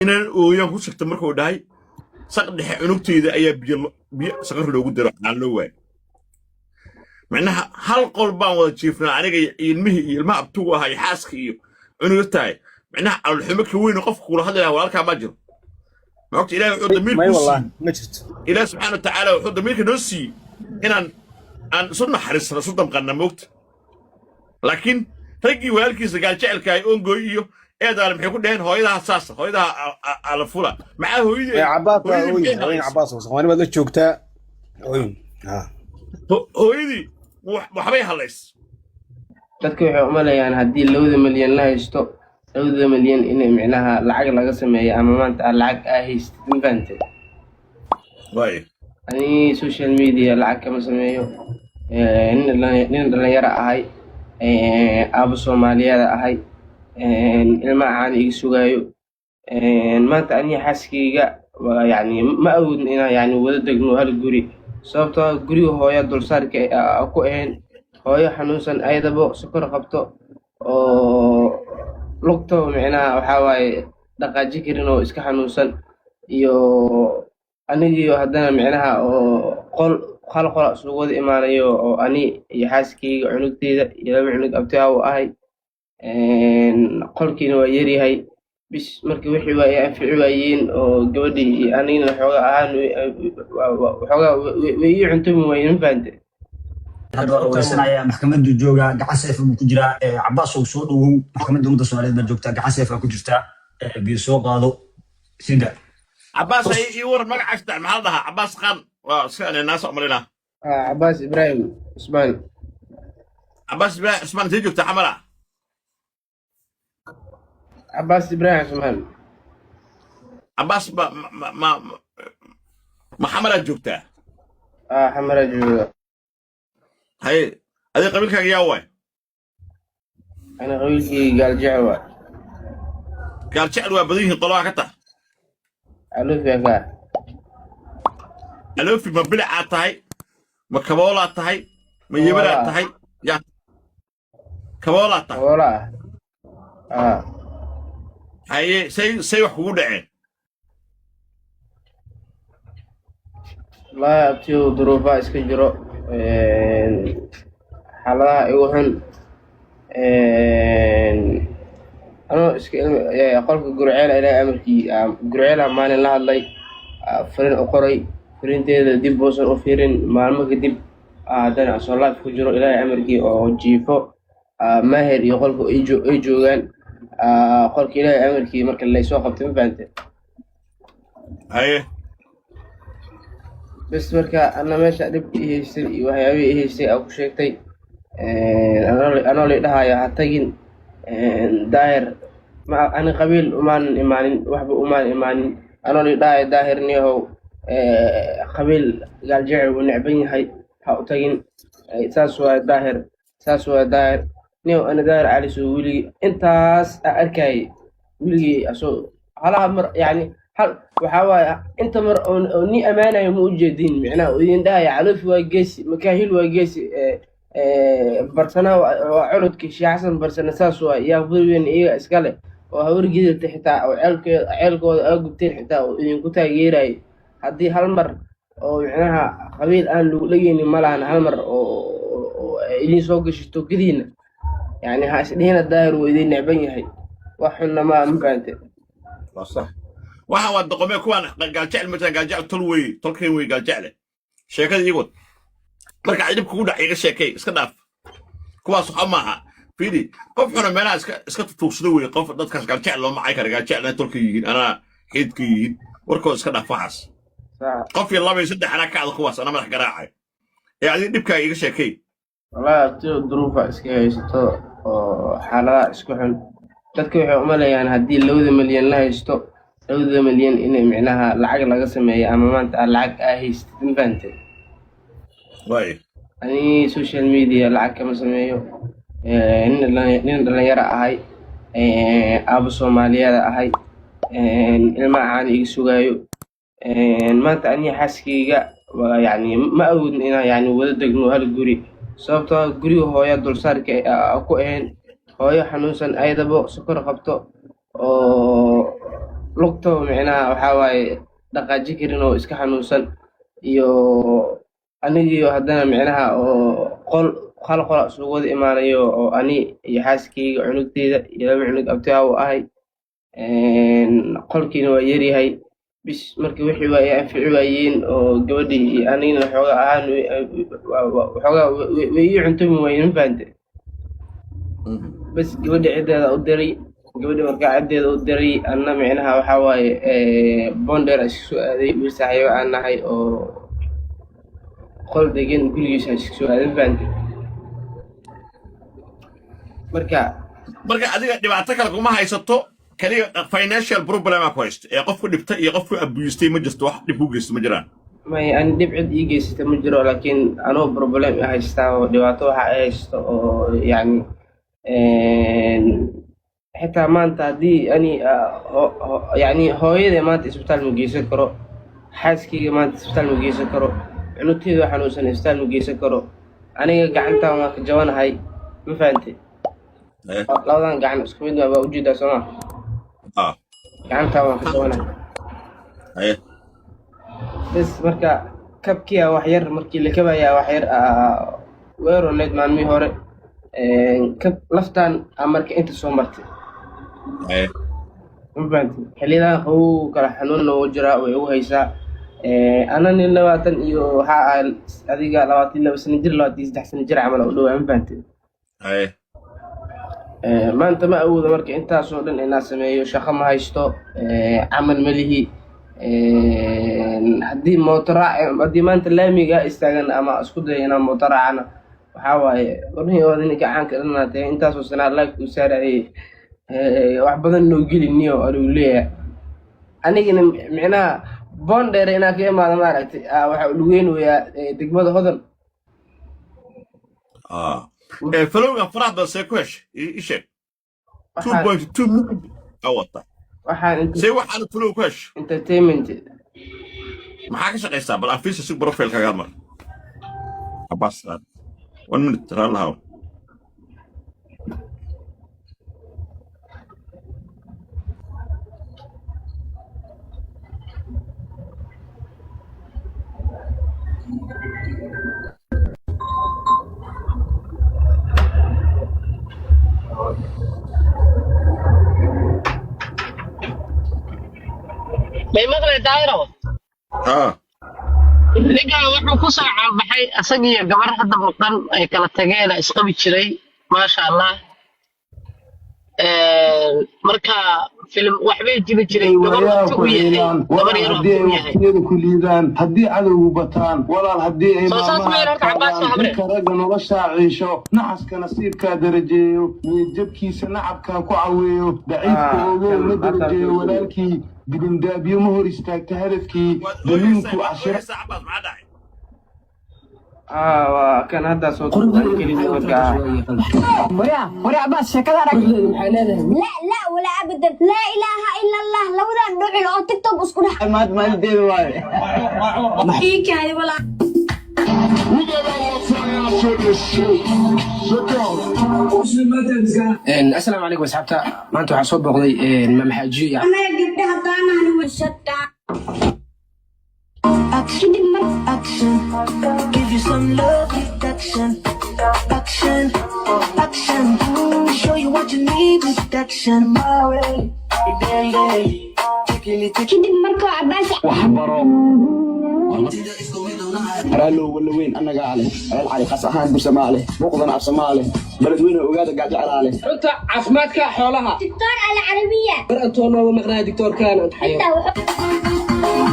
Inaan ooyaan ku shigta markuu dhahay saq dhexe, cunugtayda ayaa biyo biyo saqar loogu daro aan loo waayay. Micnaha hal qol baan wada jiifnaa, aniga iyo ilmihii iyo ilmaha abtugu ahaa iyo xaaska iyo cunuga tahay. Micnaha caloolxumo ka weyn oo qofka kula hadli lahaa walaalkaa ma jiro. Maogta, Ilahay wuxuu damiir May kuu wallahi siiyey. Ma jirto. Ilaah subxaana wa tacaala wuxuu damiirka noo siiyey inaan aan isu naxariisno, isu damqanna, moogta. Laakiin raggii walaalkiisa gaaljecelka ay ongoy iyo eedaale maxay ku dhaheen? Hooyadaha saasa, hooyadaha ala fula, maxaa hooyadii May, Cabaas waa hooyadii ooyin maxay ooyin. halaysa? Cabaas oo Soomaali baad la joogtaa, ooyin. Hooyadii waxbay halays. Dadka waxay u maleeyaan haddii 2 milyan la haysto, 2 milyan in micnaha lacag laga sameeyo ama maanta aad lacag aa haystid, ma fahantay? Waay. Ani social media lacag kama sameeyo. Nin dhalinyaro ahay, aabo Soomaaliyeed ahay, ilmaha caana iga sugaayo. Maanta aniga xaaskeyga waa yacni ma awoodin inaan yacni wada degno hal guri, sababtoo ah guriga hooyo dulsaarka ku ahayn, hooyo xanuunsan, ayadaba sokor qabto oo lugtaba micnaha waxaa waaye dhaqaaji karin oo iska xanuunsan, iyo anigiyo haddana micnaha oo qol hal qola isugu wada imaanayo, oo ani iyo xaaskeyga, cunugteyda iyo laba cunug abtiyaa u ahay. Qolkiina waa yaryahay bis. Marka wixii waa ay anfici waayeen oo gabadhii iyo anigina xoogaa ahaan waxoogaa way ii cuntami waayeen, ma fahante? Hadda waa wareysanaya, maxkamaddu joogaa, gacan seef buu ku jiraa. Cabaas oo soo dhowow, maxkamadda ummadda Soomaaliyeed baa joogtaa, gacan seef aa ku jirtaa. Biyo soo qaado sida Cabaas, ay ii waran. Magacaas maxaa la dhahaa? Cabaas Qaan waa iska naasa umalina. Cabaas Ibraahim Cusmaan. Cabaas Ibraahim Cusmaan, intee joogtaa? Xamala? Cabaas Ibraahim Cusmaan. Cabaas, ma Xamalaad joogtaa? Xamara jooga. Haye, adiga qabiilkaaga yaa waay? Ana qabiilkii Gaaljecel waa. Gaal jecel waa badan yihiin, qolaha ka tah? Alufiya kaa. Aloofi, ma bilicaa tahay, ma kaboolaa tahay, ma yebaraa Kaboolaa. tahay? Yaa kaboolaa tahay? Kaboola ah. Haye, say wax kugu dhaceen? Wallaahi abtiyow, duruufaa iska jiro, xaaladaha igu xun. Anoo iska qolka Gurceela, Ilaahay amarkii, Gurceela maalin la hadlay, fariin u qoray, fariinteeda dib uusan u fiirin. Maalmo kadib haddana asoo live ku jiro, Ilaahay amarkii, oo jiifo, Maahir iyo qolka ay joogaan, qolka, Ilaahay amarkii, marka laysoo qabtay, ma fahante? Haye. Bes, marka ana meesha dhibka i haystay iyo waxyaabihii i haystay aa ku sheegtay, anoo la dhahayo ha tagin Daahir. Ma ani qabiil umaanan imaanin, waxba umaan imaanin. Anoo la dhahayo Daahir niyahow, qabiil Gaaljecel wuu necban yahay, ha u tagin. Saas waay Daahir, saas waay Daahir niyow. Ana Daahir Cali soo weligii intaas aa arkayay, weligii asoo halaha mar yacni hal waxaa waaye inta mar oo ni amaanayo ma ujeedin, micnaha oo idin dhahaya Caloofi waa geesi, Makaahil waa geesi, Barsana waa colodkii Sheekh Xasan Barsana, saas waay, yaa weyn iyaga iskale oo hawargeedata xitaa oo ceelkooda aa gubteen xitaa oo idinku taageerayay. Haddii hal mar oo micnaha qabiil aan lagu dhegeynin ma lahan, hal mar oo ay idin soo gasho togadiina, yani ha isdhihina Daahir wuu idin necban yahay, wax xunna ma fahante? Waa sax, waxaan waa doqomee kuwaan Gaaljecel mataa. Gaaljecel tol wey, tolkeen wey Gaaljecle. Sheekada iigood marka ay dhib kugu dhac iga sheekay, iska dhaaf kuwaas, waxa maaha. Fiidi, qof xuna meelaha iska tutuugsada wey. Qof dadkaas Gaaljecel looma cay kara. Gaaljecel tolka yihiin, anaa xididka yihiin, warkooda iska dhaaf waxaas. Sax. Qof iyo laba iyo saddex anaa kacda kuwaas, anaa madax garaacay ee adiga dhibkaaga iga sheekay. Wallahi abtiyo, duruufa iska haysato oo xaaladaha isku xun. Dadka waxay u maleeyaan haddii 2 milyan la haysto, 2 milyan in micnaha lacag laga sameeyo ama maanta aad lacag aa haystid, ma fahante? Waay. Ani social media lacag kama sameeyo. Nin dhalinyaro ahay, aabo Soomaaliyeed ahay, ilmaha caana iga sugaayo. Maanta aniga xaaskeyga waa yacni ma awoodin inaan yacni wada degno hal guri, sababtoo ah guriga hooyo dulsaarka ku ahayn, hooyo xanuunsan, ayadaba sokor qabto oo Lugtaba micnaha waxaa waaye dhaqaaji karin oo iska xanuunsan iyo anigiyo haddana micnaha oo qol hal qola isugu wada imaanayo oo ani iyo xaaskeyga, cunugteyda iyo laba cunug abtigaa u ahay. Qolkiina waa yaryahay. Bis marka wixii waa ay anfici waayeen oo gabadhii iyo anigana xoogaa ahaan waxoogaa way ii cuntoomi waayeen, ma fahante? Bas gabadha ciddeeda u diray. Gabadha markaa ciddeeda u diray, anna micnaha waxaa waaye Boondheer iska soo aaday. Wiil saaxiibo aan nahay oo qol degan gurigiisa iska soo aaday, ma fahante? Marka Marka adiga dhibaato kale kuma haysato, kaliya financial problem aa ku haysta ee qofku dhibta iyo qofku abusestay ma jirto, wax dhib ku geysto ma jiraan? May, ani dhib cid ii geysata ma jiro, laakiin anoo problem i haystaa oo dhibaato waxa ay haysto oo yacni xitaa maanta haddii ani yacni hooyaday maanta isbitaal ma geysan karo, xaaskeyga maanta isbitaal ma geysan karo, cunugteeda xanuunsan isbitaal ma geysan karo. Aniga gacantan waan ka jabanahay, ma fahante? Labadan gacan isku mid waa ujeedaa, sooma? Ah. Gacantan waan ka jabanahay. Bes marka kabkiya wax yar markii la kabayaa wax yar weeroneyd maalmihii hore. Kab laftan aa marka inta soo martay, ma fahanti? Xiliyadan qabow kala xanuunna wuu jiraa, way ugu haysaa. Ana nin 20 iyo waxaa ah adiga 22 sano jir, 23 sano jir camal u dhowaa, ma fahanti? Maanta ma awoodo marka intaasoo dhan inaan sameeyo. Shaqo ma haysto, camal ma lihi. Haddii mooto raac, haddii maanta laamiga istaagan ama isku dayo inaan mooto raacana, waxaa waaye warnihii oo ninka caanka dhanaatay intaasoo sanaa laag uu saarayay, wax badan noo geliniyo anuu leeyahay. Anigana micnaha Boondheere inaan ka imaado, maaragtay, waxaa u dhugeynayaa degmada Hodan. Followgan faraha badan see ku heshay? Ii sheeg. 2.2 million aa wata. Waxaan See waxaana follow ku heshay? Entertainment. Maxaa ka shaqaysaa? Bal afiisa si profile-kaaga mar. Abbas, one minute, raalahaw. May maqlay, Daayro? Ah. Ninkan wuxuu ku soo caanbaxay asagiyo gabar hadda maqan ay kala tageen, isqabi jiray, maasha Allah. Marka film waxbay jiri jiray, gabar Wayaa waqti ku u yahay ciilaan gabar walaal yar haddii waqti ay u yahay. Waqtiyada ku liidaan, haddii cadowgu bataan walaal, haddii ay Soo saas maalmaha meel horta Cabaas adkaadaan, habre. Ninka ragga noloshaa ciisho, naxaska nasiibkaa darajeeyo, niyadjabkiisa nacabkaa ku caweeyo, daciifka ogow ma darajeeyo walaalkii, dibindaabyo ma hor istaagta hadafkii, Waad damiinku ooyeysaa, waad cashira. ooyeysaa, Cabaas, maxaa dhacay? Ah, waa kan hadda soo duubay keligii markaa. Warya Cabaas, sheekada arag. لا لا ولا ابدا، لا اله الا الله. لولا dhicin oo TikTok isku dhex ii walaa. Asalaamu calaykum asxaabta. Maanta waxaa soo booqday Mamaxaajiyo iyo Anaga gabdhaha daanahani washada kadib mar. Give you some love protection. Action, action. Show you what you need, protection. My way, yeah. Kadib markuu Cabaas Raallow walla weyn annagaa leh, ceel Cali khas ahaan bursamaa leh, muuqdana absamaa leh, beledweyne ogaada gaajeclaa leh. Runta caafimaadka xoolaha. دكتور العربية. Bar antoo nooga maqnaya doctoorkan antaxayo. Intaa wuxuu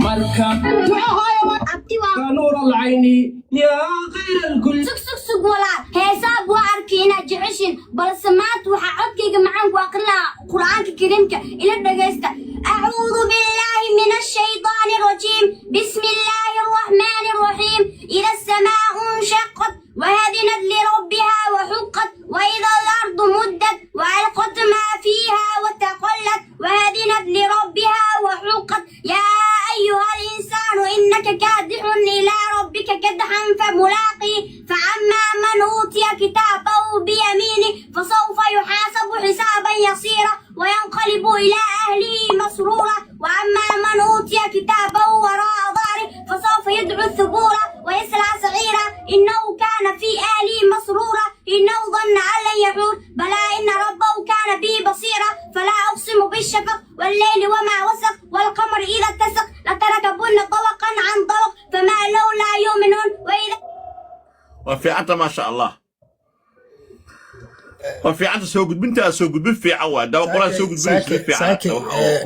Marka abti waa nuur alcayni yaa khayr alkul. Sug, sug, sug walaal. Heesaab waa arkay inaad jeceshin, balse maanta waxaa codkayga macaan ku aqrin lahaa Qur'aanka Kariimka. Ila dhagaysta. أعوذ بالله من الشيطان الرجيم، بسم الله الرحمن الرحيم. إذا السماء انشقت وأذنت لربها وحقت، وإذا الأرض مدت وألقت ما فيها وتخلت وأذنت لربها وحقت. يا أيها الإنسان إنك كادح إلى ربك كدحا فملاقي. فأما من أوتي كتابه بيمينه فسوف يحاسب حسابا يسيرا وينقلب إلى أهله مسرورا. وأما من أوتي كتابه وراء ظهره فسوف يدعو ثبورا ويسلى سعيرا. إنه كان في أهله مسرورا. إنه ظن أن لن يحور. بلى إن ربه كان به بصيرا. فلا أقسم بالشفق والليل وما وسق والقمر إذا اتسق لتركبن طبقا عن طبق فما لهم لا يؤمنون. وإذا Waa fiicanta, maasha Allah, waa fiicanta. Soo gudbintaa soo gudbin fiican waa dawa qolaan soo gudbinaysa Saake fiican. saake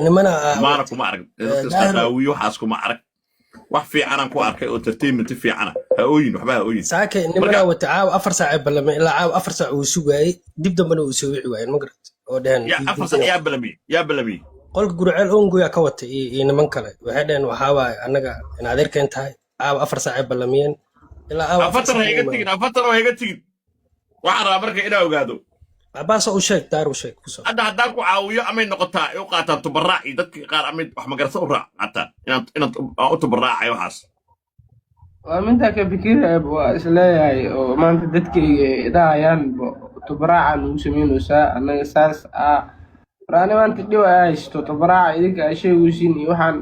nimana Maana kuma arag dadka iska Daahiro. qaawiyo, waxaas kuma arag. Wax fiicanaan ku arkay oo entertainment fiicana. Ha ooyin, waxba ha ooyin. Saake nimana Marka wata caawa 4 saac ay ballamay, ilaa caawa 4 saac uu sugaayey, dib dambena uu soo wici waayeen, ma garat oo dheheen Ya 4 saac yaa balamiyey? Yaa balamiyey? Qolka Gurceel ongoyaa ka watay iyo niman kale. Waxay dheheen waxaa waaye annaga in adeerkeen tahay. Caawa 4 saac ay ballamiyeen, ilaa caawa 4 40 saac ha iga uma tegin, 40 ha iga tegin. Waxaan rabaa marka inaa ogaado. Cabaas u sheeg, Daar u sheeg kusoo. Hadda haddaan ku caawiyo, amay noqotaa ay u qaataan tubaraac iyo dadka qaar amay wax magarasa u raac qaataan inaan aan u tubaraacay waxaas. Waa mintaa ka fikiraya, waa isleeyahay oo maanta dadkayga ay dhahayaan tabaraaca nagu samaynaysaa annaga saas ah. War ani maanta dhib ay haysto, tabaraaca idinka ay sheegaysiin iyo waxaan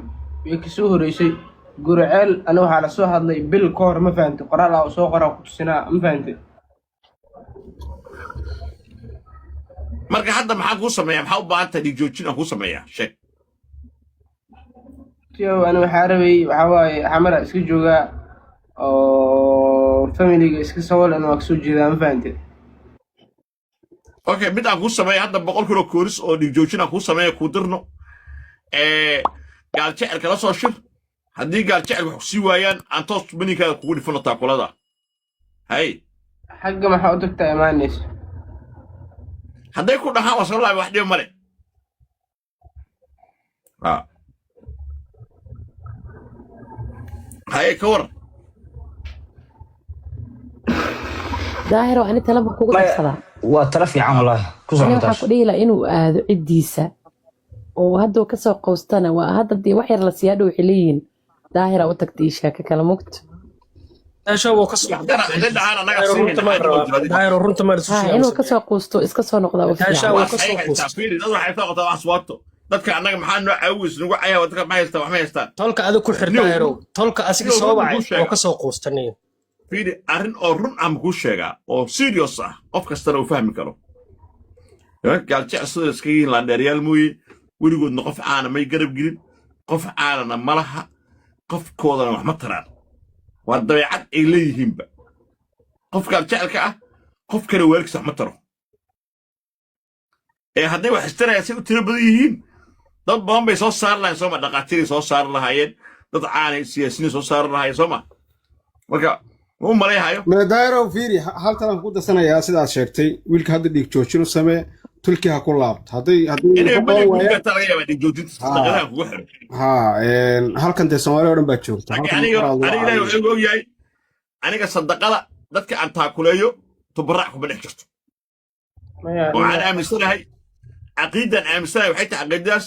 way kasoo horeysay. Guriceel ani waxaa lasoo hadlay bil ka hor, ma fahantay? Qoraal aa soo qoraa ku tusinaa, ma fahantay? Marka hadda maxaan kuu sameeyaa? Maxaa u baahan tahay? Dhiig joojin aan kuu sameeyaa? Sheeg. Tiyow, ani waxaa rabay, waxaa waaye xamara iska joogaa oo familiga iska sabolan, waa kasoo jeedaa, ma fahantay? Okay, mid aan kuu sameeya hadda 100 kilo kooris oo dhiig joojin aan kuu sameeya, kuu dirno. Gaal jecel kala soo shir. Haddii gaal jecel wax kusii waayaan, aan toos maninkaada kugu dhifano taakulada hay. Xagga maxaa u tagtaa imaanaysa? Hadday ku dhahaan waa soo laabay, wax dhiba male. Ah. Haye, ka war. Daahiro, ani talaba kugu Maya, darsadaa. Waa tala fiican wallaahi ku Ani waxaa socotaas. ku dhihi lahaa inuu aado ciddiisa oo hadduu kasoo qowstana waa hadda dee wax yar la siiyaa dhow, waxay leeyihiin Daahira u tagta ii sheeko kala mugto. Meesha wuu ka soo Hadday dhahaan annaga Daahiro siinayna runta maan xaaji oo rabaa. jira adiga. Daahiro, runta maan isu Ha sheegaa. inuu kasoo quusto iska soo noqdaa u Taasha fiican. wuu Waa ka soo ay haystaa quustay. Fiiri, dad waxay soo qabtaa wax waato. Dadka annaga maxaa noo caawis nagu cayaa? Dadka ma haystaa, wax ma haystaan. Tolka adiga ku xir. Niyow, Daahiro, tolka asiga niyow, soo run wacay kuu oo sheega. ka soo quustanay. Fiiri, arrin oo run ah ma kuu sheegaa oo serious ah, qof kastana uu fahmi karo. Nimanka gaal jecel sidoo iskaga yihiin laandheeryaal mooye, weligoodna qof caana may garab gelin, qof caanana ma laha, qofkoodana wax ma taraan. Waa dabeecad ay leeyihiinba. Qof gaal jecelka ah qof kale waalkiis wax ma taro. Ee hadday wax istarayaan, say u tiro badan yihiin, dad badan bay soo saari lahayen, sooma? Dhaqaatiiray soo saari lahaayeen, dad caanay siyaasiyiin soo saari lahaayeen, sooma? Marka ma u malayhayo. Daahiro, fiiri, hal talaan ku darsanayaa. Sidaad sheegtay, wiilka hadda dhiig joojin u samee, tulkii ha ku laabto hadday inay ku badi qaban kugu waayaan. gaartaa laga yaabaa dhiig joojinta sadaqadaha kugu xiro. Ha, halkan dee Soomaaliya oo dhan baa joogta. Laakiin halkan aniga qoraal aniga waa ilaahay caawiya. wuxuu igu ogyahay, aniga sadaqada dadka aan taakuleeyo tubaraac kuma dhex jirto. Maya, waxaan aniga aaminsanahay caqiidan aaminsanahay, waxay tahay caqiidadaas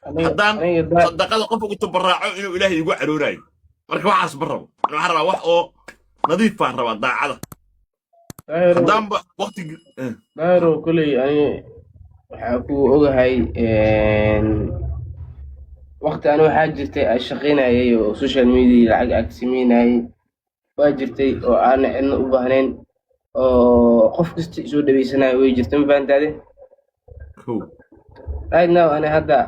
aniga haddaan aniga daa sadaqada qof ugu tubaraaco inuu ilaahay igu caroonayo. Marka waxaas ma rabo. Ani waxaan rabaa wax oo nadiif baan rabaa, daacada. Daahiro Haddaanba waqti Daahiro, koley ani waxaa ku ogahay waqti ani waxaa jirtay aan shaqaynayay oo social media lacag ag sameynayay, waa jirtay oo aan cidna u baahnayn oo qof kasta isoo dhaweysanayo, way jirtay, ma fahantaade? Kow. Right now ani hadda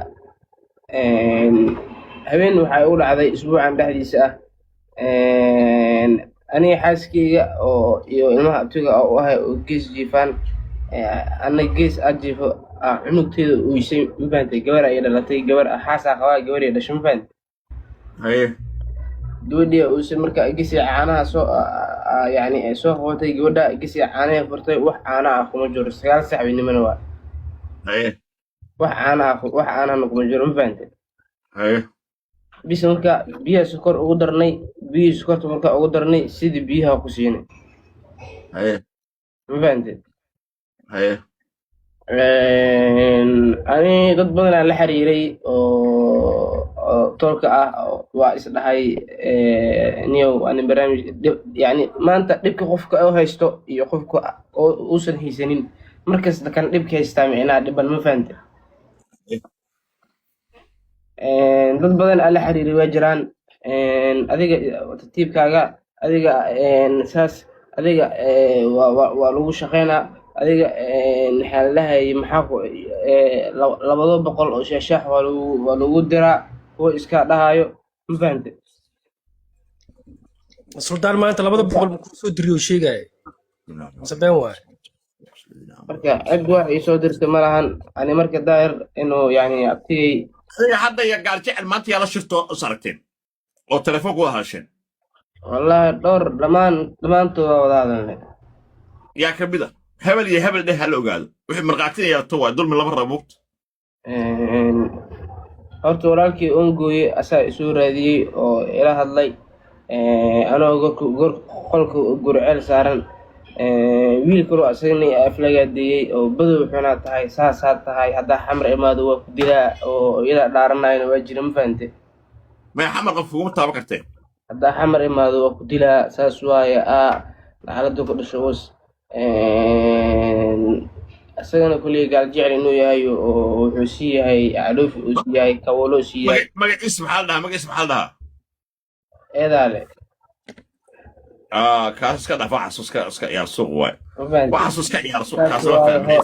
habeen waxaa igu dhacday isbuucan dhexdiisa ah, aniga xaaskeyga oo iyo ilmaha abtiga oo u ahay oo gees jiifaan, anna gees aad jiifo, cunugteeda uysay, ma fahantay? Gabar ay dhalatay, gabar xaasaa qabaa, gabar ay dhashay, ma fahantay? Haye. Gabadhii uusay marka gesi caanaha soo yani ay soo qabatay gabadha, gesi caanaha furtay, wax caana ah kuma jiro. 9 sac weynimana waa. Haye. Wax caana ah, wax caanahana kuma jiro, ma fahantay? Haye. Bis marka biyaha sokor ugu darnay, biyihii sokorta marka ugu darnay, sidii biyaha ku siinay. Haye. Ma fahantay? Haye. Ani dad badan aan la xiriiray oo Tolka ah waa isdhahay niyow ani barnaamij yani maanta dhibka qofka oo haysto iyo qofka oo uusan haysanin, markasta kan dhibka haystaa micnaha dhiban, ma fahante? Dad badan aan la xiriiray waa jiraan. Adiga tartiibkaaga, adiga saas, adiga waa lagu shaqeynaa, adiga maxaa la dhahayay, maxaa ku 200 oo shaashaax waa lagu diraa, kuwa iska dhahayo, ma fahante? Suldaan, maanta 200 ma kuu soo diriyo sheegaya mise been waaye? Marka cid wax ii soo dirtay ma lahan ani. Marka Daahir inuu yani abtigay Adiga hadda iyo Gaal Jecel maanta yaa la shirto is aragteen oo telefoon ku wada hadasheen? Wallahi dhowr, dhammaan dhammaantood waa wada hadalnay. Yaa ka mid a? Hebel iyo hebel dheh, hala ogaado wixii markhaatina yeelato. Waa dulmi lama rabo, mugta. Horta walaalkii Ongooye asaa isoo raadiyey oo ila hadlay anoo qolka gurceel saaran. Wiil kaloo asagana aflagaadeeyey oo badow xunaa tahay, saasaa tahay, haddaa Xamar imaado waa ku dilaa, oo iyadaa dhaaranayana waa jira, ma fahante? Maya, Xamar qof kuguma taaban karteen. Haddaa Xamar imaado waa ku dilaa, saas waaye, xaaladda ku dhasho was. Isagana kulley Gaal Jecel inuu yahay oo wuxuu sii yahay Caloofi uu sii yahay, Kawolo sii yahay. Magaciis maxaa la dhahaa? Magaciis maxaa la dhahaa? Eedaale. Ah, kaas iska dhaaf, waxaas iska ciyaar suuq waay. Ma fahanti? Waxaas iska ciyaar suuq. Saas kaas waa waaye. fahmay.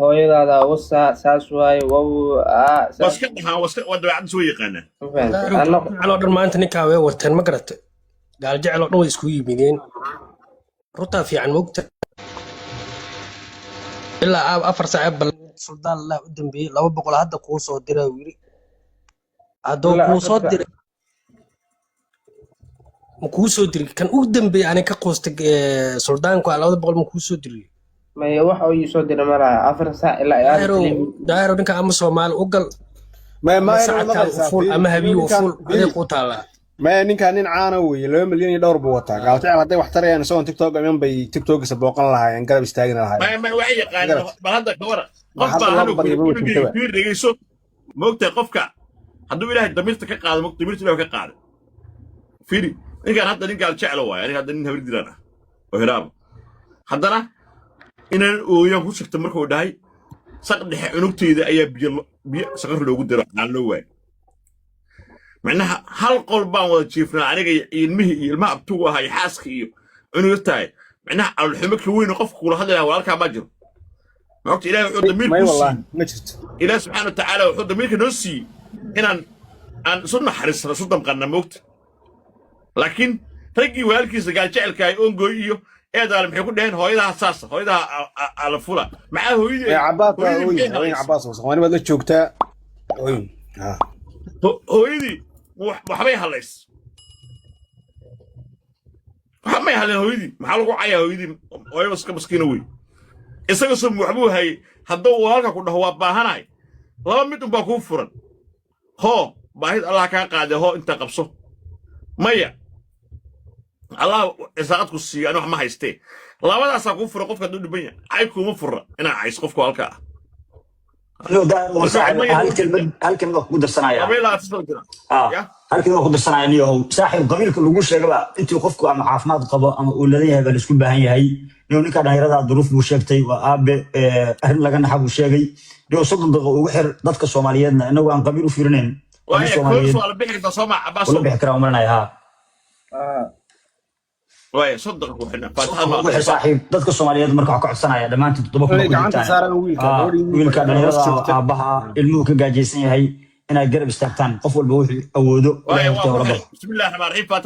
Hooyadaada wasaa, saas waaye, waw Waa saas. Iska dhahaan, waa iska waa dabeecaddiis, way yaqaanaan. Ma fahanti? Anna Jecel oo dhan maanta ninkaa way wateen, ma garata? Gaal Jecel oo dhan way iskugu yimideen. Runtaa fiican, mogta? Ilaa 4 saac bal Suldaan laa u dambeeyey 200 hadda kuu soo diray uu yiri hadduu Ilaa kuu soo 4 saac. diray, ma kuu soo diri kan ugu dambeeyey ani ka qoostay suldaanku 200 ma kuu soo diriyo? Maya, wax oo ii soo diray ma laha 4 saac ilaa iyo Daahirow, Daahirow, ninka ama Soomaali u gal maya ama maya sacadkaaga u maqlaysaa fuul fiiri ama habiyo u ninkan fuul, fiiri. Aday kuu taallaa. Maya, ninkan nin caana weeye, 2 milyan iyo dhowr buu wataa. Gaal Jecel hadday wax tarayaan, isagoon TikTok iman bay TikTokisa booqan lahaayeen, garab istaagin lahaayeen. Maya, maya, waxay yaqaaneen. Magarat Bal hadda ka waran ma qof hadda baa loo hanu baryo maba jirtaba. Fiir, dhegeyso, moogtahay qofka hadduu Ilaahay damiirta ka qaado, moogta damiirta Ilaahay ka qaado. Fiiri, ninkaan hadda nin Gaal Jeclo waaye, aniga hadda nin Habar Diraan ah oo Hiraaba, haddana inaan ooyaan ku sigta markuu dhahay saq dhexe cunugtayda ayaa biyo saqar loogu diro aan loo waayay. Macnaha hal qol baan wada jiifnaa aniga iyo ilmihii iyo ilmaha abtugu ahaa iyo xaaska iyo cunuga tahay. Macnaha calolxumo ka weyn oo qofka kula hadli lahaa walaalkaa ma jiro, maogta? Ilahay wuxuu damiir May kuu wallahi siiyey ma jirto. Ilaah subxaana watacaala wuxuu damiirka noo siiyey inaan aan isu naxariisno, isu damqanna, moogta? Laakiin raggii walaalkiisa Gaal Jecelka ay Ongoy iyo Eedaale maxay ku dhaheen? Hooyadaha saasa, hooyadaha ala fula, maxaa hooyadii Maya, Cabaas waa hooyadii ooyin maxay ooyin. halaysa? Cabaas oo Soomaali baad la joogtaa, ooyin. Hooyadii waxbay halays, waxa may haleen hooyadii, maxaa lagu cayaa hooyadii? Hooyo iska maskiina wey. Isaga soo waxbuu hayay. Hadduu walaalka ku dhaho waa baahanahay, laba mid unbaa kuu furan: hoo, baahid Allah kaa qaade, hoo, intaa qabso. Maya, Allah cisaaqad ku siiyo, ani wax ma haystee. Labadaasaa kuu furan qofka hadduu dhiban yahay. Cay kuuma furra inaa cayso qofka walaalka ah. No, Daahir, Marka saaxiib, maya hal kelmad waan kugu darsanayaa. 22 sano jira. Ya. Hal kelmad waan ku darsanayaa niyow saaxiib. Qabiilka lagu sheegaba intii qofku ama caafimaad qabo ama uu ladan yahay baa la isku baahan yahay niyow. Ninka dhalinyarada duruuf buu sheegtay, waa aabe, arrin laga naxa buu sheegay niyow. 30 daqiiqo ugu xir dadka Soomaaliyeedna, inagu aan qabiil u fiirinayn, ama Waaya koos Soomaaliyeed waa la bixi kartaa, sooma ula Cabaasow? bixi karaa umaranaya, haa. Waaya, 30 ku xidhna faataxa 30 noo ugu xir aqriya. Saaxiib, dadka Soomaaliyeed marka waxaan ka codsanaya dhammaantiin 7,000 Inay ku gacanta jirtaan saaraan wiilka, gabadhii wiilka wiilka hoos dhalinyarada joogta. aabbaha ilmuhu ka gaajaysan yahay inaad garab istaagtaan, qof walba wuxuu awoodo Ilahay Waaya hortii waa ku hoola xiray. baxo. Bismillahi raxmaan raxiim, faataxa.